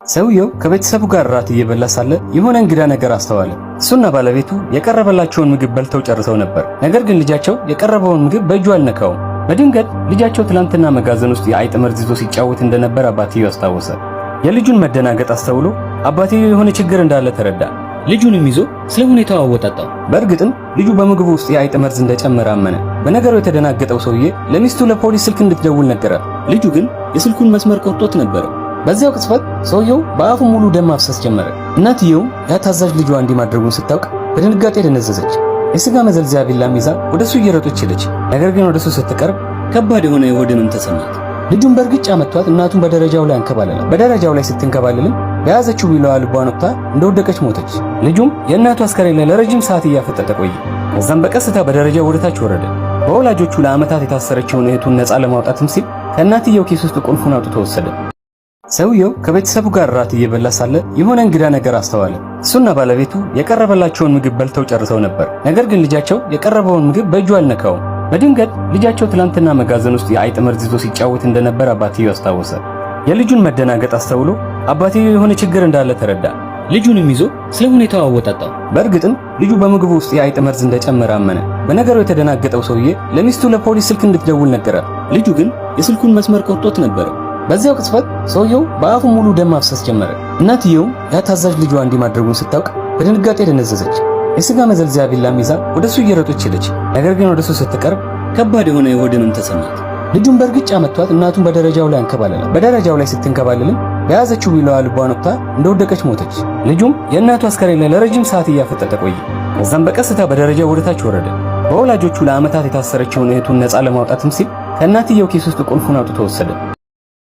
ሰውየው ከቤተሰቡ ጋር ራት እየበላ ሳለ የሆነ እንግዳ ነገር አስተዋለ። እሱና ባለቤቱ የቀረበላቸውን ምግብ በልተው ጨርሰው ነበር። ነገር ግን ልጃቸው የቀረበውን ምግብ በእጁ አልነካውም። በድንገት ልጃቸው ትላንትና መጋዘን ውስጥ የአይጥ መርዝ ይዞ ሲጫወት እንደነበር አባትየው አስታወሰ። የልጁን መደናገጥ አስተውሎ አባትየው የሆነ ችግር እንዳለ ተረዳ። ልጁንም ይዞ ስለ ሁኔታው አወጣጣው። በእርግጥም ልጁ በምግቡ ውስጥ የአይጥ መርዝ እንደጨመረ አመነ። በነገሩ የተደናገጠው ሰውዬ ለሚስቱ ለፖሊስ ስልክ እንድትደውል ነገራት። ልጁ ግን የስልኩን መስመር ቆርጦት ነበር። በዚያው ቅጽበት ሰውየው በአፉ ሙሉ ደም ማፍሰስ ጀመረ። እናትየውም ያ ታዛዥ ልጇ እንዲህ ማድረጉን ስታውቅ በድንጋጤ ደነዘዘች። የስጋ መዘልዘያ ቢላም ይዛ ወደሱ እየሮጠች ሄደች። ነገር ግን ወደሱ ስትቀርብ ከባድ የሆነ የሆድ ህመም ተሰማት። ልጁን በእርግጫ መቷት። እናቱን በደረጃው ላይ አንከባለላት። በደረጃው ላይ ስትንከባለልም በያዘችው ቢላዋ ልቧን ወቅታ እንደወደቀች ሞተች። ልጁም የእናቱ አስከሬን ላይ ለረጅም ሰዓት እያፈጠጠ ቆየ። ከዛም በቀስታ በደረጃው ወደታች ወረደ። በወላጆቹ ለዓመታት የታሰረችውን እህቱን ነፃ ለማውጣትም ሲል ከእናትየው ኪስ ውስጥ ቁልፉን አውጥቶ ወሰደ። ሰውየው ከቤተሰቡ ጋር ራት እየበላ ሳለ የሆነ እንግዳ ነገር አስተዋለ። እሱና ባለቤቱ የቀረበላቸውን ምግብ በልተው ጨርሰው ነበር። ነገር ግን ልጃቸው የቀረበውን ምግብ በእጁ አልነካውም። በድንገት ልጃቸው ትላንትና መጋዘን ውስጥ የአይጥ መርዝ ይዞ ሲጫወት እንደነበር አባትየው አስታወሰ። የልጁን መደናገጥ አስተውሎ አባትየው የሆነ ችግር እንዳለ ተረዳ። ልጁንም ይዞ ስለ ሁኔታው አወጣጣው። በእርግጥም ልጁ በምግቡ ውስጥ የአይጥ መርዝ እንደጨመረ አመነ። በነገሩ የተደናገጠው ሰውዬ ለሚስቱ ለፖሊስ ስልክ እንድትደውል ነገራት። ልጁ ግን የስልኩን መስመር ቆርጦት ነበር። በዚያው ቅጽበት ሰውየው በአፉ ሙሉ ደም ማፍሰስ ጀመረ። እናትየውም ያ ታዛዥ ልጇ እንዲህ ማድረጉን ስታውቅ በድንጋጤ ደነዘዘች። የስጋ መዘልዘያ ቢላም ይዛ ወደሱ እየሮጠች ሄደች። ነገር ግን ወደሱ ስትቀርብ ከባድ የሆነ የሆድ ህመም ተሰማት። ልጁን በእርግጫ መቷት። እናቱን በደረጃው ላይ አንከባለላት። በደረጃው ላይ ስትንከባለልም በያዘችው ቢላዋ ልቧን ወቅታ እንደወደቀች ሞተች። ልጁም የእናቱ አስከሬን ላይ ለረጅም ሰዓት እያፈጠጠ ቆየ። ከዛም በቀስታ በደረጃው ወደታች ወረደ። በወላጆቹ ለዓመታት የታሰረችውን እህቱን ነፃ ለማውጣትም ሲል ከእናትየው ኪስ ውስጥ ቁልፉን አውጥቶ ወሰደ።